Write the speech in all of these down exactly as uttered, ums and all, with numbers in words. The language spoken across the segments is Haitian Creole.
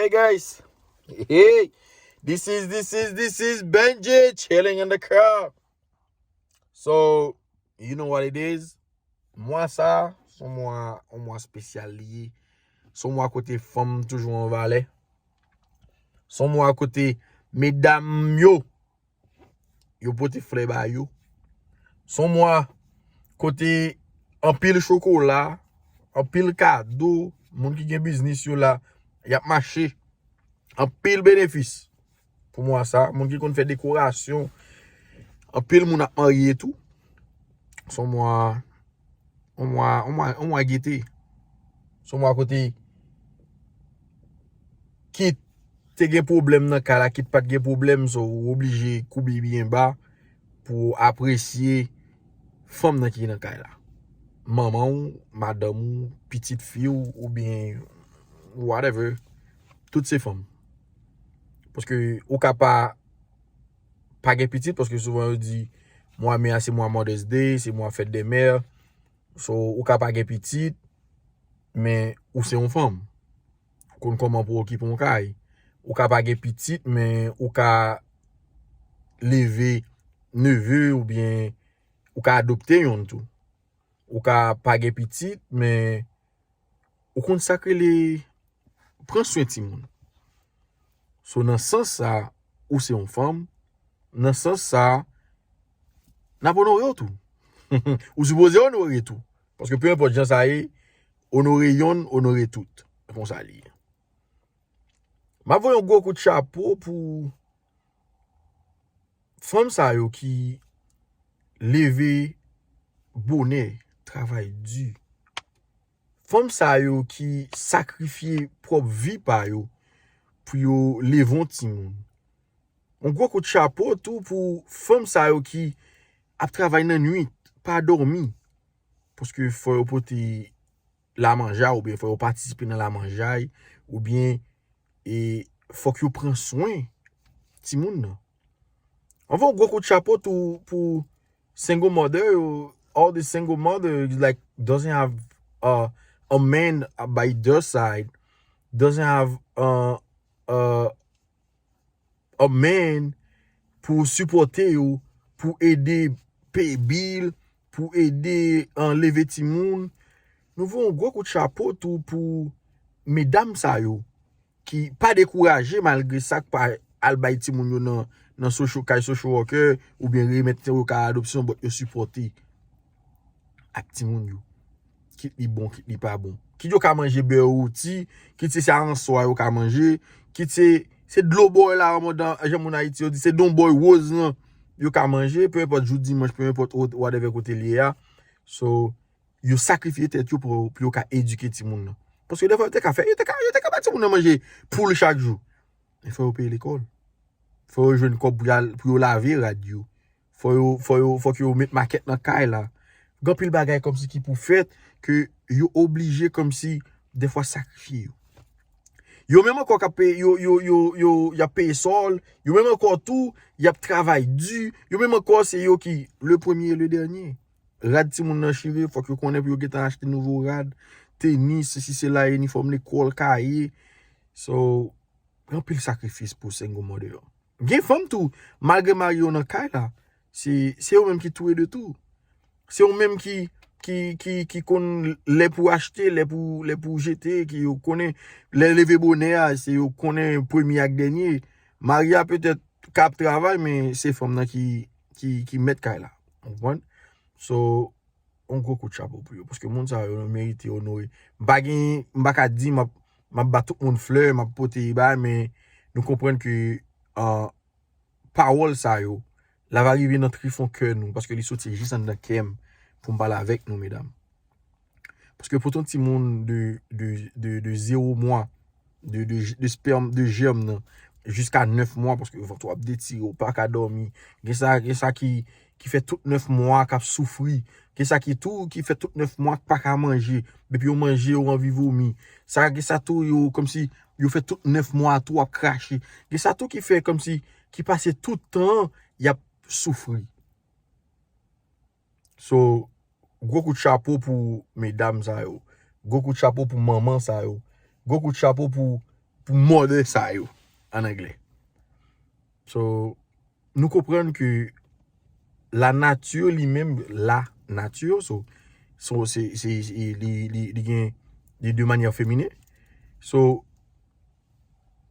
Guys, hey, this is this is this is Benji chilling in the car. So, you know what it is. Mwa sa, se yon mwa, yon mwa espesyal li ye. Se yon mwa kote fanm toujou an valè. Se yon mwa kote medam yo, yo pote flè ba yo. Se yon mwa kote anpil chokola, anpil kado, moun ki gen biznis yo la, y ap mache. Anpil benefis pou mwa sa. Moun ki konn fè dekorasyon, anpil moun ap marye tou. Se yon mwa, yon mwa, yon mwa, yon mwa gete. Se yon mwa kote kit te gen pwoblèm nan kay la, kit pa t gen pwoblèm, so ou oblije koube byen ba pou w apresye fanm nan ki nan kay la. Manman w, madanm ou, pitit fi w, oubyen whatever. Tout se fanm. Paske ou ka pa, pa gen pitit, paske souvan yo di, mwa me a se mwa Mother's Day, se mwa fèt dè mè. So, ou ka pa gen pitit, men ou se yon fanm. Ou konn kòman pou okipe yon kay. Ou ka pa gen pitit, men ou ka leve neve oubyen ou ka adopte yonn tou. Ou ka pa gen pitit, men ou konn sa k rele pran swen timoun. So, nan sans sa, ou se yon fanm. Nan sans sa, n ap onore w tou. Ou sipoze onore tou. Paske pe enpòt jan sa ye, onore yonn, onore tout. Se konsa li ye. M ap voye yon gwo kout chapo pou fanm sa yo ki leve bonè, travay di. Fanm sa yo ki sakrifye pwòp vi pa yo pou yo leve yon timoun. Yon gwo kout chapo tou pou fanm sa yo ki ap travay nan nwit, pa dòmi. Paske fò yo pote lamanjay oubyen fò yo patisipe nan lamanjay oubyen e fòk yo pran swen timoun nan. Anvan yon gwo kout chapo tou pou single mother yo, all the single mother like doesn't have uh, a man by their side, doesn't have uh, uh, a man pou sipòte yo, pou ede peye bil, pou ede uh, leve timoun. Nou voye yon gwo kout chapo tou pou medam sa yo ki pa dekouraje malgre sa k pa al bay timoun yo nan nan social, kay social worker oubyen remèt yo kay adopsyon, but yo sipòte ak timoun yo. Kit li bon, kit li pa bon. Kit yo ka manje bè roti, kit se sa answa yo ka manje, kit se se dlo bòy la anmòd jan moun Ayiti yo di, se don bòy woz lan yo ka manje, pe enpòt jou dimanch, pe enpòt whatever kote li ye a. So, yo sakrifye tèt yo pou, pou yo ka edike timoun nan. Paske defwa yo te ka fè, yo te ka, yo te ka ba timoun nan manje poul chak jou. Men fò yo peye lekòl. Fò yo jwenn kòb pou yo lave rad yo. Fò yo, fò yo, fòk yo met makèt nan kay la. Gen anpil bagay kòmsi ki pou fèt ke yo oblije kòmsi defwa sakrifye yo. Yo menm ankò k ap peye, yo, yo, yo, yo, y ap peye sòl. Yo menm ankò tou, y ap travay di. Yo menm ankò, se yo ki le premye e le dènye. Rad timoun nan chire, fòk yo konnen pou yo gentan achte nouvo rad, tenis, sesi sela, inifòm lekòl, kaye. So, gen anpil sakrifis pou single mother yo. Gen fanm tou, malgre mari yo nan kay la, se se yo menm ki toure de tou. Se yo menm ki ki ki ki konn lè pou achte, lè pou lè pou jete, ki yo konnen lè leve bonè a, se yo konnen premye ak dènye. Mari a petèt ka ap travay, men se fanm nan ki ki ki mèt kay la. Ou konprann? So, yon gwo kout chapo pou yo. Paske moun sa yo merite onore. M pa gen, m pa ka di m ap, m ap ba tout moun flè, m ap pote bagay, men nou konprann ke uh, pawòl sa yo, l ap rive nan trifon kè nou, paske li soti jis anndan kè m pou m pale avèk nou, medam. Paske pou yon timoun de, de, de, de zewo mwa, de, de, de sperm, de jèm nan, jiska nèf mwa, paske vant ou ap detire, ou pa ka dòmi. Gen sa, gen sa ki, ki fè tout nèf mwa k ap soufri. Gen sa ki tou, ki fè tout nèf mwa k pa ka manje. Depi yo manje, yo anvi vomi. Sa, gen sa tou, yo, kòmsi, yo fè tout nèf mwa tou ap krache. Gen sa tou ki fè kòmsi, ki pase tout tan, y ap soufri. So, gwo kout chapo pou medam sa yo. Gwo kout chapo pou manman sa yo. Gwo kout chapo pou, pou mother sa yo, an anglè. So, nou konprann ke la nature li menm, la nature, so, so se, se, se, li, li, li gen, li de manyè feminen. So,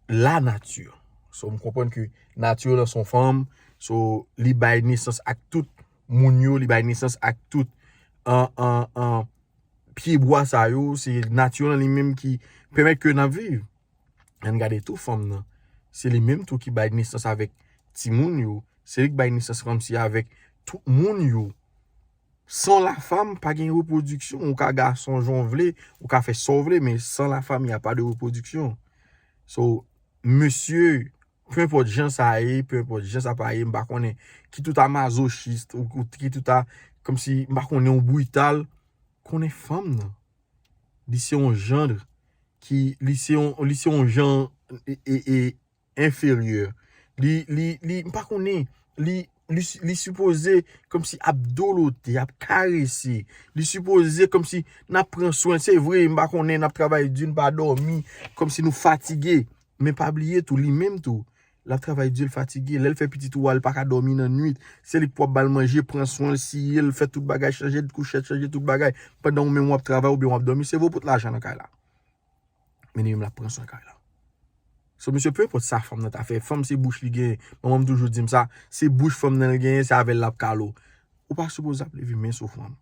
la nature. So, m konprann ke nature lan se yon fanm, so, li bay nesans ak tout moun yo, li bay nesans ak tout an, an, an, pyebwa sa yo, se nature lan li menm ki pèmèt ke n ap viv. Ann gade tou fanm nan. Se li menm tou ki bay nesans avèk timoun yo. Se li ki bay nesans kòmsi avèk tout moun yo. San la femme, pa gen repwodiksyon. Ou ka gason jan w vle, ou ka fè sa w vle, men san la femme, y a pas de reproduction. So, mesye, peu importe jan sa ye, peu importe jan sa pa ye, m pa konnen ki tout a mazochist, ou, ou ki tout a, kòmsi, m pa konnen, ou brital, konnen fanm nan. Li se yon jan ki, li se yon, li se yon jan e, e, e, enferyè. Li, li, li, m pa konnen, li, li, li sipoze kòmsi ap dolote, ap karese. Li sipoze kòmsi n ap pran swen. Se vre, m pa konnen, n ap travay di, n pa dòmi, kòmsi nou fatige. Men pa bliye tou, li menm tou, l ap travay di, l fatige. Lè l fè pitit ou a, l pa ka dòmi nan nwit. Se li k pou ap ba l manje, pran swen l, siye l, fè tout bagay, chanje kouchèt, chanje tout bagay. Pandan ou menm w ap travay oubyen w ap dòmi, se vre w pot lajan nan kay la. Men li menm l ap pran swen kay la. So, mesye, peu importe sa fanm nan ta fè, fanm se bouch li genyen. Manman m toujou di m sa, se bouch fanm nan l genyen, se avè l l ap kale w. Ou pa sipoze ap leve men sou fanm.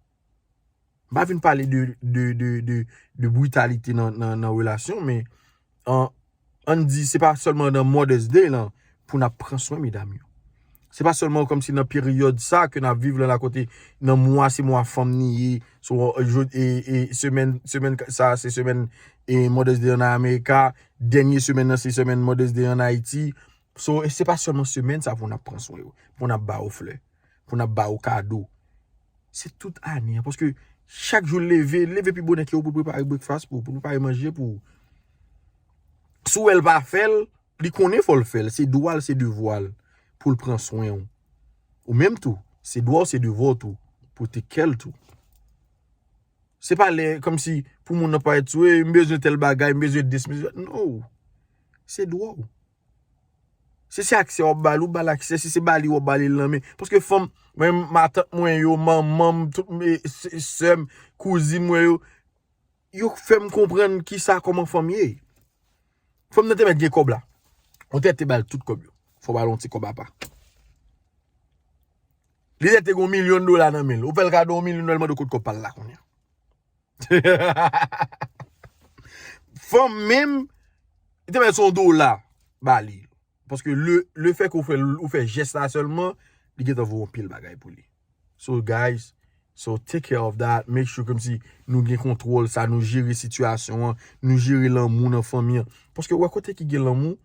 M pa vin pale de, de, de, de, de britalite nan, nan, nan relasyon, men an, ann di, se pa sèlman nan Mother's Day lan pou n ap pran swen medam yo. Se pa sèlman kòmsi nan peryòd sa ke n ap viv lan la kote nan mwa, se mwa fanm ni ye, so, e, e, semèn, semèn sa, se semèn e Mother's Day an Amerika, dènye semèn nan, se semèn Mother's Day an Ayiti. So, e se pa sèlman semèn sa pou n ap pran swen yo, pou n ap ba yo flè, pou n ap ba yo kado. Se tout ane an, paske chak jou l leve, l leve pi bonè ke ou pou l prepare breakfast pou ou, pou l prepare manje pou ou. Si w wè l pa fè l, li konnen fò l fè l, se dwa l, se devwa l pou l pran swen w. Ou menm tou, se dwa w, se devwa w tou pou w take care l tou. Se pa lè kòmsi pou moun nan parèt sou, "E, m bezwen tèl bagay, m bezwen dis, m bezwen," no. Se dwa w. Si se aksè w ap ba l, ou ba l aksè. Si se ba li, w ap ba li l nan men. Paske fanm, mwen, matant mwen yo, manman m, tout me, se, sè m, kouzin mwen yo, yo fè m konprann kisa kòman fanm ye. Fanm nan te mèt gen kòb la. Ou te, te ba l tout kòb yo. Fò ba l yon ti kòb apa. Li te, te gen yon milyon dola nan men l. Ou fè l kado yon milyon dola, l mande w kot kòb pa l la kounye a. Fanm menm, li te mèt se yon dola ba li. Paske le, le fè ke ou fè, ou fè jès la sèlman, li gentan voye yon pil bagay pou li. So, guys, so take care of that. Make sure kòmsi nou gen kontwòl sa, nou jere sitiyasyon an, nou jere lanmou nan fanmi an. Paske ou wè kote ki gen lanmou,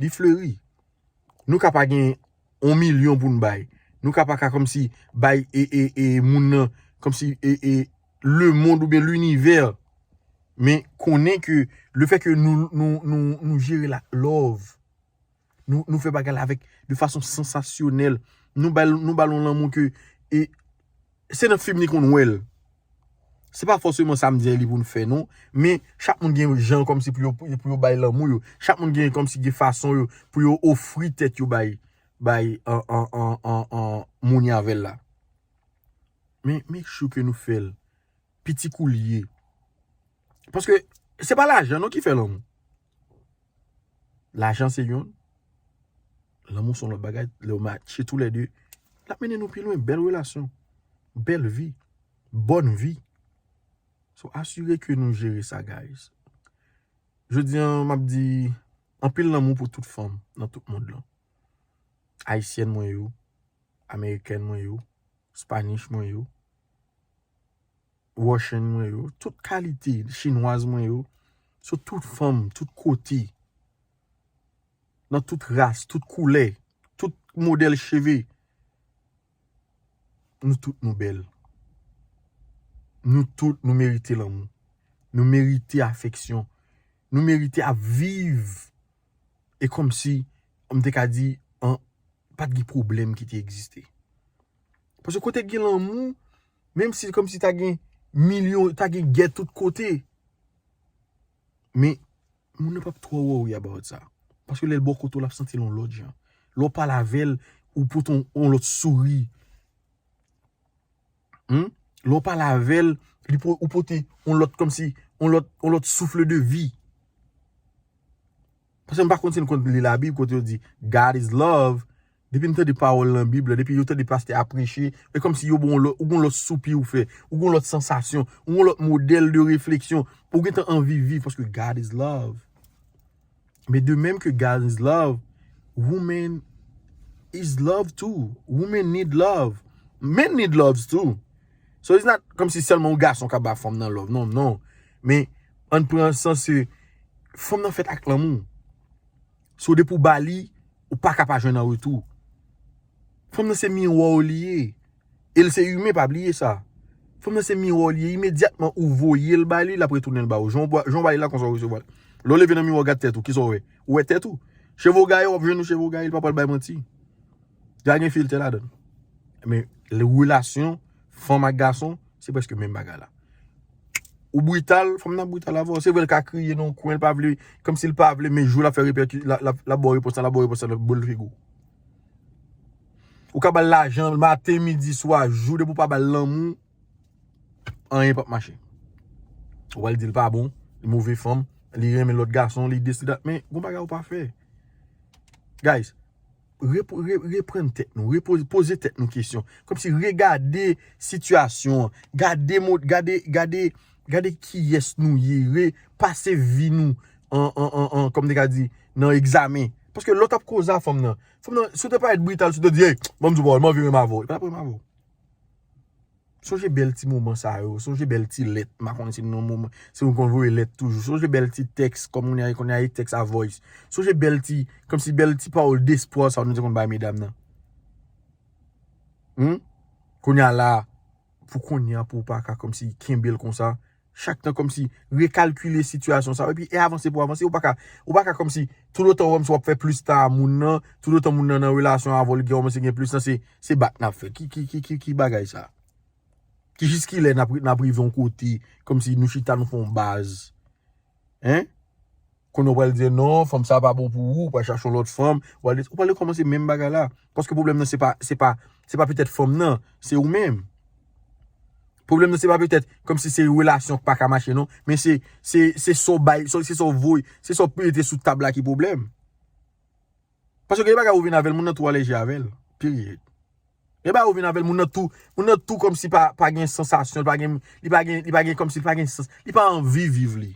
li fleri. Nou ka pa gen yon milyon pou n bay. Nou ka pa ka kòmsi bay e, e, e, moun nan, kòmsi e, e, lemonn oubyen linivè. Men konnen ke le fè ke nou, nou, nou, nou jere la love, nou, nou fè bagay la avèk de fason sansasyonèl, nou ba l, nou ba l yon lanmou ke, e, se nan fim li konn wè l. Se pa fòseman sa m di li pou n fè non, men chak moun gen jan kòmsi pou yo, pou yo bay lanmou yo. Chak moun gen kòmsi gen fason yo pou yo ofri tèt yo bay, bay an, an, an, an, an moun y avè l la. Men make sure ke nou fè l. Piti kou l ye. Paske se pa lajan non ki fè lanmou. Lajan se youn. Lanmou se yon lòt bagay. Lè w matche toulède, l ap mennen nou pi lwen. Bèl relasyon. Bèl vi. Bòn vi. So, asire ke nou jere sa, guys. Jodi a, m ap di anpil lanmou pou tout fanm nan tout mond lan. Ayisyèn mwen yo, amerikèn mwen yo, Spanish mwen yo, Russian mwen yo, tout kalite, chinwaz mwen yo, sou tout fanm, tout kote, nan tout ras, tout koulè, tout modèl cheve. Nou tout nou bèl. Nou tout nou merite lanmou. Nou merite afeksyon. Nou merite ap viv. E kòmsi, m te ka di, an, pa t gen pwoblèm ki te egziste. Paske kote gen lanmou, menm si kòmsi ta gen milyon, ta gen gè tout kote. Men, Moun nan p ap twò worry about sa. Paske lè l bò kote w, l ap santi l yon lòt jan. Lè w pale avè l, ou pote yon, yon lòt souri. Hmm? Lè w pale avè l, li po- ou pote yon lòt, kòmsi yon lòt, yon lòt souffle de vie. Paske m pa konn si n konn li Labib kote yo di God is love. Depi n tande pawòl nan Bib la, depi yo tande pastè a preche, e kòmsi yo bon lòt, ou gon lòt soupi ou fè, ou gon lòt sansasyon, ou gon lòt modèl de refleksyon, ou gentan anvi viv paske God is love. Men de menm ke God is love, woman is love too. Women need love. Men need loves too. So it's not kòmsi sèlman yon gason k ap ba fanm nan love. Non, non. Men ann pran sans se fanm nan fèt ak lanmou. So depi w ba li, ou pa ka pa jwenn an retou. Fanm nan se miwa w li ye. E l se imen, pa bliye sa. Fanm nan se miwa w li ye. Imedyatman ou voye l ba li, l ap retounen l ba ou. Jan w ba- jan w ba li la, konsa w resevwa l. Lè w leve nan miwa, w gad tèt ou, kisa w wè? Ou wè tèt ou. Cheve w gaye, w ap jwenn ou cheve w gaye, li pa pral bay manti. Li pa gen filtè ladan l. Men, relasyon fanm ak gason, se prèske menm bagay la. Ou brital, fanm nan brital avè w. Se vre, l ka kriye nan yon kwen, l pa vle, kòmsi l pa vle, men jou l ap fè repèki-, l ap, l ap, l ap ba w repons la, l ap ba w repons la, l ap boule figi w. Ou ka ba l lajan maten, midi, swa, jou, depi w pa ba l lanmou, anyen p ap mache. Ou pral di l pa bon, li move fanm, li renmen lòt gason, li desi dat, men gon bagay ou pa fè. Guys, repo- re- reprann tèt nou, repoze, poze tèt nou kesyon. Kòmsi regade sitiyasyon an, gade mo- gade, gade, gade kiyès nou ye, repase vi nou an, an, an, an, kòm te ka di, nan egzamen. Paske lè w t ap koze a fanm nan, fanm nan, si w te parèt brital, si w te di, "Hey, ban m di w pawòl, m anvi renmen avè w." Li pa t ap renmen avè w. Sonje bèl ti moman sa yo, sonje bèl ti lèt, m pa konnen si nou nan moman, si nou konn voye lèt toujou. Sonje bèl ti tèks, kòm kounye a, kounye a e tèks a voice. Sonje bèl ti, kòmsi bèl ti pawòl despwa sa yo nou te konn bay medam nan. Hmm? Kounye a la, pou kounye a, pou w pa ka kòmsi kenbe l konsa, chak tan kòmsi rekalkile sitiyasyon sa yo, epi e avanse pou avanse, ou pa ka, ou pa ka kòmsi, toutotan w wè kòmsi w ap fè plis tan a moun nan, toutotan moun nan nan relasyon avè w, li gen kòmanse gen plis tan, se, se bat n ap fè. Ki, ki, ki, ki, ki bagay sa? Ki jiskilè n ap, n ap rive yon kote, kòmsi nou chita, nou fè yon baz? Hein? Kounye a w pral di, "Non, fanm sa pa bon pou ou, ou pral chache yon lòt fanm." Ou pral, ou pral rekòmanse menm bagay la. Paske pwoblèm nan, se pa, se pa, se pa petèt fanm nan, se ou menm. Pwoblèm nan, se pa petèt kòmsi se relasyon k pa ka mache, non. Men se, se, se sa w bay, se, se sa w voye, se sa w mete sou tab la ki pwoblèm. Paske gen bagay ou vin avè l, moun nan tou alèji avè l. Period. Gen bagay ou vin avè l, moun nan tou, moun nan tou kòmsi pa, pa gen sansasyon, li pa gen, li pa gen, li pa gen kòmsi li pa gen sans, li pa anvi viv li.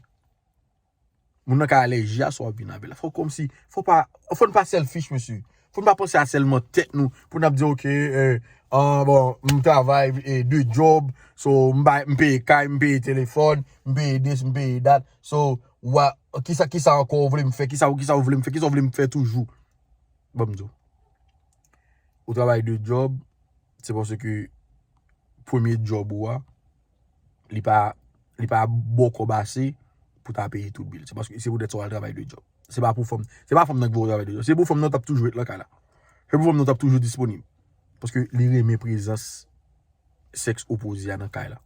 Moun nan ka alèji a sa w ap vin avè l. Fò kòmsi, fò pa, fò n pa selfish, mesye. Fò n pa panse a sèlman tèt nou, pou n ap di, "Ok, eh, ah, bon, m travay, eh, de job, so, m bay, m peye kay, m peye telefòn, m peye this, m peye that, so, wa, kisa, kisa ankò w vle m fè, kisa, kisa w vle m fè, kisa w vle m fè toujou?" Ban m di w. Ou travay de job, se paske premye job ou a, li pa, li pa ba w kòb ase pou ta peye tout bil. Se paske, se poutèt sa w al travay de job. Se pa pou fanm, se pa fanm nan ki voye w travay de job. Se pou fanm nan t ap toujou ret nan kay la. Se pou fanm nan t ap toujou disponib. Paske li renmen prezans sèks opoze a nan kay la.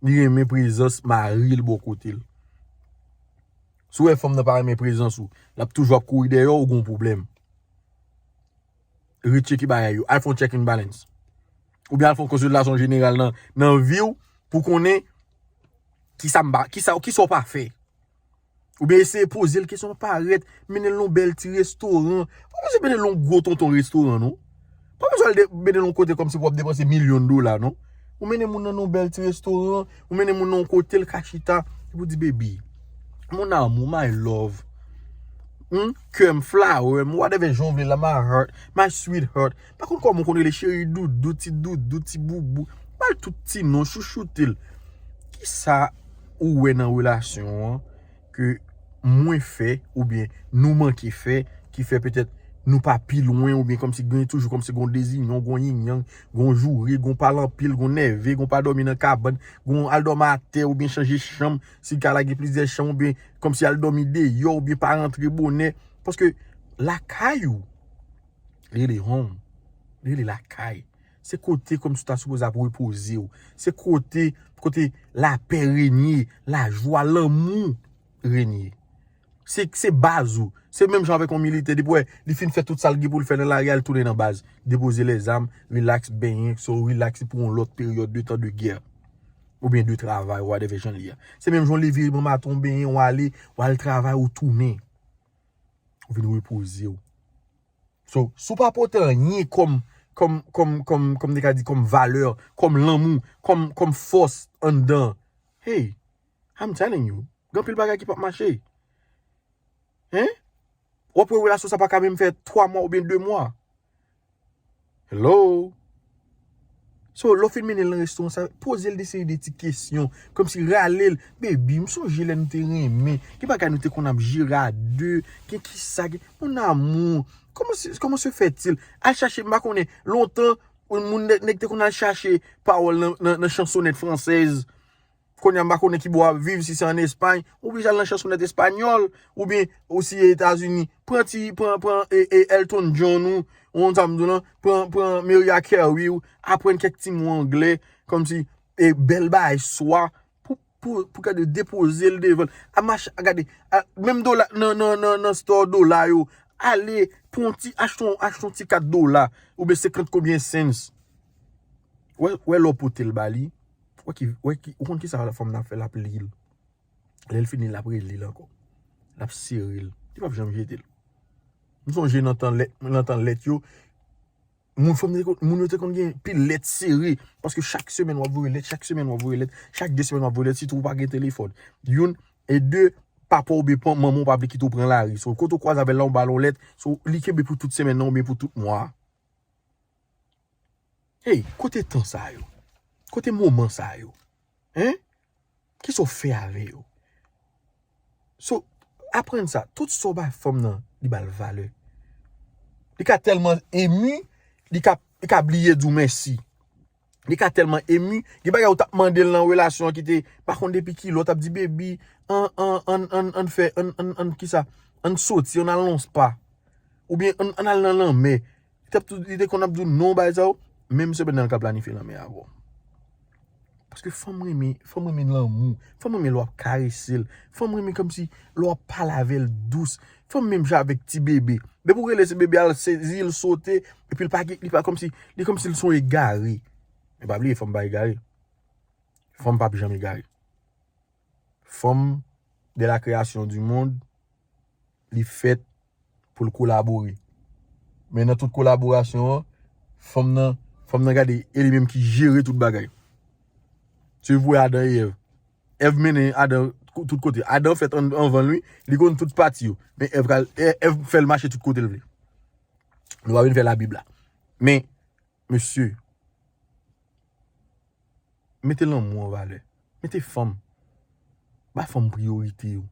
Li renmen prezans mari l bò kote l. Si w wè fanm nan pa renmen prezans ou, l ap toujou ap kouri dèyè w, ou gon pwoblèm. Retcheke bagay yo. Al fè yon check and balance. Oubyen al fè yon konsiltasyon jeneral nan, nan vi w pou konnen kisa m pa, kisa, kisa w pa fè. Oubyen eseye poze l kesyon, parèt, mennen l nan yon bèl ti restoran. Pa bezwen mennen l nan yon gwo tonton restoran, non. Pa bezwen al de- mennen l yon kote kòmsi pou w ap depanse milyon dola, non. Ou mennen moun nan nan yon bèl ti restoran, ou mennen moun nan yon kote l ka chita, epi w di, "Baby, mon amour, my love, hmm, kè m, flower m, whatever jan w vle la, my heart, my sweetheart." Pa konn kòman w konn rele cheri doudou, ti doudou, ti boubou. Ba l tout ti non, chouchoute l. Kisa ou wè nan relasyon an ke mwen fè oubyen nou manke fè ki fè petèt nou pa pi lwen oubyen kòmsi gen toujou kòmsi gon dezinyon, gon yinyan, gon joure, gon pale anpil, gon nève, gon pa dòmi nan kabann, gon al dòmi atè oubyen chanje chanm, si l ka lage plizyè chanm oubyen kòmsi al dòmi deyò oubyen pa rantre bonè. Paske lakay ou, li rele home, li rele lakay. Se kote kòmsi w ta sipoze ap repoze w. Se kote, kote lapè renye, lajwa, lanmou renye. Se, se baz ou. Se menm jan avèk yon militè, depi wè, li fin fè tout sa l gen pou l fè nan lari a, l tounen nan baz. Depoze lèzam, rilaks, benyen, so rilaks pou yon lòt peryòd de tan de gè. Oubyen de travay, whatever jan li ye. Se menm jan w leve bonmaten, w benyen, w ale, w al travay, ou tounen. Ou vin repoze w. So, si w pa pote anyen kòm, kòm, kòm, kòm, kòm te ka di, kòm valè, kòm lanmou, kòm, kòm fòs anndan, hey, I'm telling you, gen anpil bagay ki p ap mache. Hein? W ap wè relasyon sa pa ka menm fè twa mwa oubyen de mwa. Hello? So, lè w fin mennen l nan restoran sa, poze l de seri de ti kesyon, kòmsi rale l, baby, m sonje lè nou te renmen, gen bagay nou te konn ap jere a de, gen kisa, gen, mon amour, comment se, comment se fait-il? Al chache, m pa konnen, lontan, moun nèg, nèg te konn al chache pawòl nan, nan, nan chansonèt fransèz. Kounye a m pa konnen ki bò w ap viv, si se ann Espay, ou oblije al nan chansonèt espanyòl, oubyen ou si Etazini, pran ti, pran, pran e, e Elton John ou, ou konn sa m di w lan, pran, pran Mariah Carey ou, aprann kèk ti mo anglè, kòmsi, e bèl bagay swa, pou, pou, pou gade depoze l devan l. A mache, a gade, a, menm dola, nan, nan, nan, nan store dola yo, ale, pran yon ti, achte yon, achte yon ti kat dola, oubyen senkant konbyen cents. Wè, wè lè w pote l ba li, Wè ki, wè ki, ou konn kisa fanm nan ap fè, l ap li l. Lè l fini, l ap reli l ankò. L ap sere l. Li p ap janm jete l. M sonje nan tan lèt, nan tan lèt yo, moun fanm te konn, moun yo te konn gen pil lèt sere. Paske chak semèn w ap voye lèt, chak semèn w ap voye lèt, chak de semèn w ap voye lèt, sitou ou pa gen telefòn. Youn, e de, papa w oubyen manman w pa vle kite w pran lari. So, kote w kwaze avè l la, ou ba l yon lèt, so, li kenbe pou tout semèn nan oubyen pou tout mwa a. Hey, kote tan sa yo? Kote moman sa yo? Hein? Kisa w fè avè yo? So, aprann sa, tout sa w bay fanm nan, li ba l valè. Li ka tèlman emu, li ka, li ka bliye di w mèsi. Li ka tèlman emu, gen bagay ou t ap mande l nan relasyon an ki te, pa konn depi kilè, w t ap di, baby, an, an, an, an, an fè, an, an, an, kisa? An soti, an al nan spa. Oubyen an, an al nan lanmè. Li t ap tou, li te konn ap di w non, bagay sa yo. Menm semèn nan, l ka planifye lanmè avè w. Paske fanm renmen, fanm renmen lanmou. Fanm renmen lè w ap karese l. Fanm renmen kòmsi lè w ap pale avè l dous. Fanm menm jan avèk ti bebe. Depi w rele ti bebe a, l sezi, l sote, epi l pa gen, li pa kòmsi, li kòmsi l se yon egare. Men pa bliye, fanm pa egare. Fanm p ap janm egare. Fanm, dès la création du monde, li fèt pou l kolabore. Men nan tout kolaborasyon an, fanm nan, fanm nan gade, e li menm ki jere tout bagay. Si w voye Adan e Èv. Èv mennen Adan kou-, tout kote. Adan fèt an-, anvan l, wi. Li konn tout pati yo. Men Èv ka, È-, Èv fè l mache tout kote l vle. Nou pa vin fè Labib la. Men, mesye, mete lanmou an valè. Mete fanm. Ba fanm priyorite yo.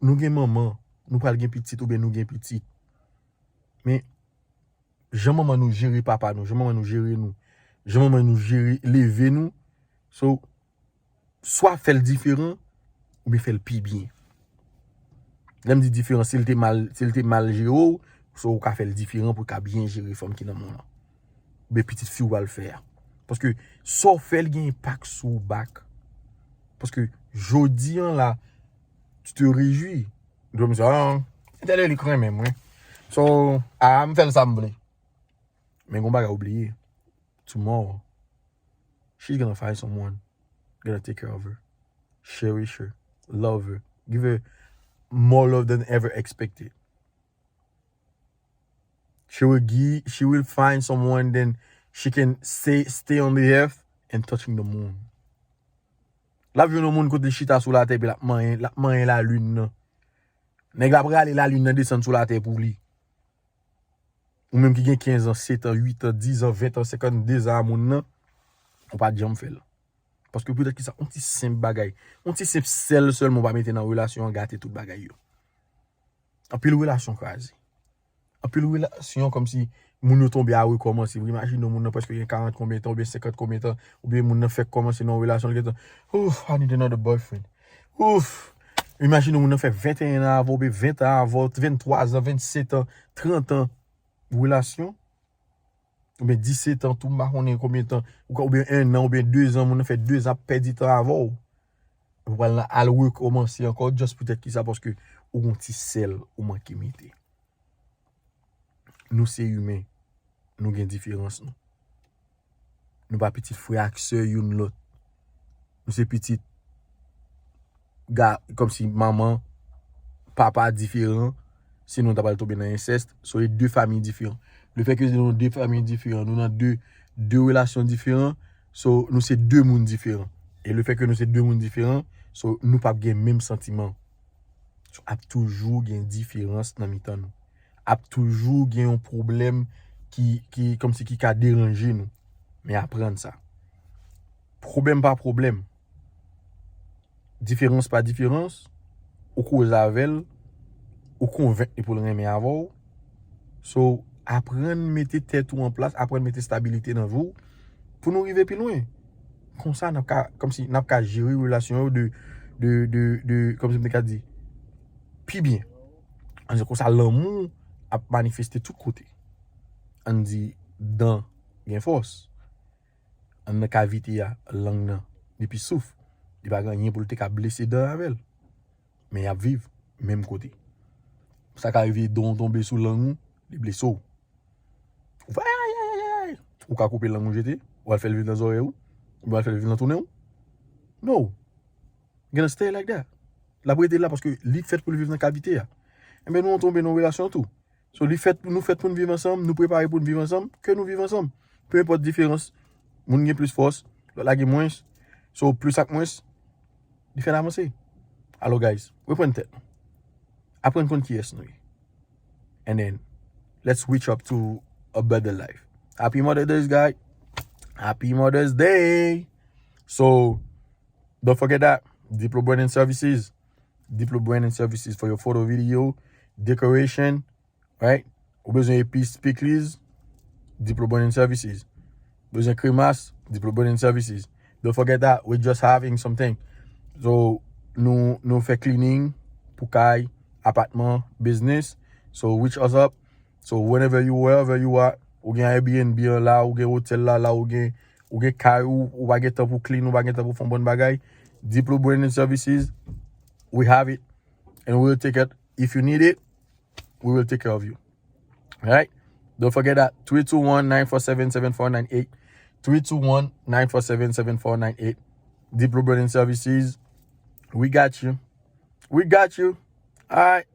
Nou gen manman, nou pral gen pitit oubyen nou gen pitit. Men, jan manman nou jere papa nou, jan manman nou jere nou, jan manman nou jere, leve nou, so, swa fè l diferan, oubyen fè l pi byen. Lè m di diferan, si l te mal, si l te mal jere w, so ou ka fè l diferan pou l ka byen jere fanm ki nan men w lan. Oubyen pitit fi w pral fè a. Paske sa w fè, l gen enpak sou ou back. Paske jodi an la, tu te réjouis. Dwe m di, ah, entèl li k renmen m, wi. So, ah, m fè l sa m vle. Men gon bagay ou bliye. Tomorrow, she's gonna find someone gonna take care of her, cherish her, love her, give her more love than ever expected. She will give, she will find someone, then she can stay, stay on the earth and touching the moon. L ap jwenn yon moun kote l chita sou latè, epi l ap manyen, l ap manyen lalin nan. Nèg la prale lalin nan desann sou latè pou li. Ou menm ki gen kenz an, sèt an, uit an, diz an, ven an, senkant, deza a moun nan, ou pa t janm fè l. Paske poutèt kisa? Yon ti senp bagay. Yon ti senp sèl sèlman ou pa mete nan relasyon an gate tout bagay yo. Anpil relasyon kraze. Anpil relasyon kòmsi moun yo tonbe a rekòmanse. Vre, imajine yon moun nan prèske gen karant konbyen tan, oubyen senkant konbyen tan, oubyen moun nan fèk kòmanse nan yon relasyon, li gentan, ouf, I need another boyfriend. Ouf! Imajine yon moun nan fè venteyen an avè w, oubyen ven an avè w, venntwa an, vennsèt an, trant an relasyon. Oubyen disèt an tou, m pa konnen konbyen tan, ou ka, oubyen en an, oubyen de zan, moun nan fè de zan ap pèdi tan avè w. Ou pral al rekòmanse ankò, just poutèt ki sa, paske ou gon ti sèl ou manke mete. Nou se imen, nou gen diferans nou. Nou pa pitit frè ak sè youn lòt. Nou se pitit ga, kòmsi manman, papa diferan, sinon nou ta pral tonbe nan ensèst. So, e de fanmi diferan. Le fè ke nou de fanmi diferan, nou nan de, de relasyon diferan, so, nou se de moun diferan. E le fè ke nou se de moun diferan, so, nou p ap gen menm santiman. So, ap toujou gen diferans nan mitan nou. Ap toujou gen yon pwoblèm ki, ki, kòmsi ki ka deranje nou. Men aprann sa. Pwoblèm pa pwoblèm. Diferans pa diferans, ou koze avè l, ou konvenk li pou l renmen avè w. So, aprann mete tèt ou an plas, aprann mete stabilite nan vi w pou nou rive pi lwen. Konsa, n ap ka, kòmsi, n ap ka jere relasyon yo de, de, de, de, kòmsi m te ka di, pi byen. Ann di konsa, lanmou ap manifeste tout kote. Ann di, dan gen fòs. Anndan kavite a, lang nan, depi souf, li pa gen anyen pou l te ka blese dan avè l. Men y ap viv menm kote. Sa ka rive dan w tonbe sou lang ou, li blese w. Ou fè ay, ay, ay, ay, ay. Ou ka koupe lang ou jete, ou al fè l viv nan zòrèy ou, oubyen w al fè l viv nan tounen w. No. Gonna stay like that. L ap rete la paske li fèt pou l viv nan kavite a. Enben, nou tonbe nan relasyon tou. So, li fèt, nou fèt pou n viv ansanm, nou prepare pou n viv ansanm, ke nou viv ansanm. Pe enpòt diferans, moun gen plis fòs, lòt la gen mwens. So, plis ak mwens, li fè n avanse. Alò, guys, reprann tèt nou. Aprann konn kiyès nou ye. And then, let's reach up to a better life. Happy Mother's Day, guys. Happy Mother's Day. So, don't forget that. Diplo Branding Services. Diplo Branding Services for your photo, video, decoration, right? Ou bezwen epis, pikliz, Diplo Branding Services. Bezwen kremas, Diplo Branding Services. Don't forget that we're just having something. So, nou, nou fè cleaning pou kay, apatman, business. So, reach us up. So, whenever you, wherever you are, ou gen Airbnb an la, ou gen otèl la, la, ou gen, ou gen kay ou, ou pa gen tan pou clean, ou pa gen tan pou fè yon bann bagay. Diplo Branding Services, we have it. And we will take it. If you need it, we will take care of you. Right? Don't forget that. Three two one, nine four seven, seven four nine eight. Three two one, nine four seven, seven four nine eight. Diplo Branding Services. We got you. We got you. All right.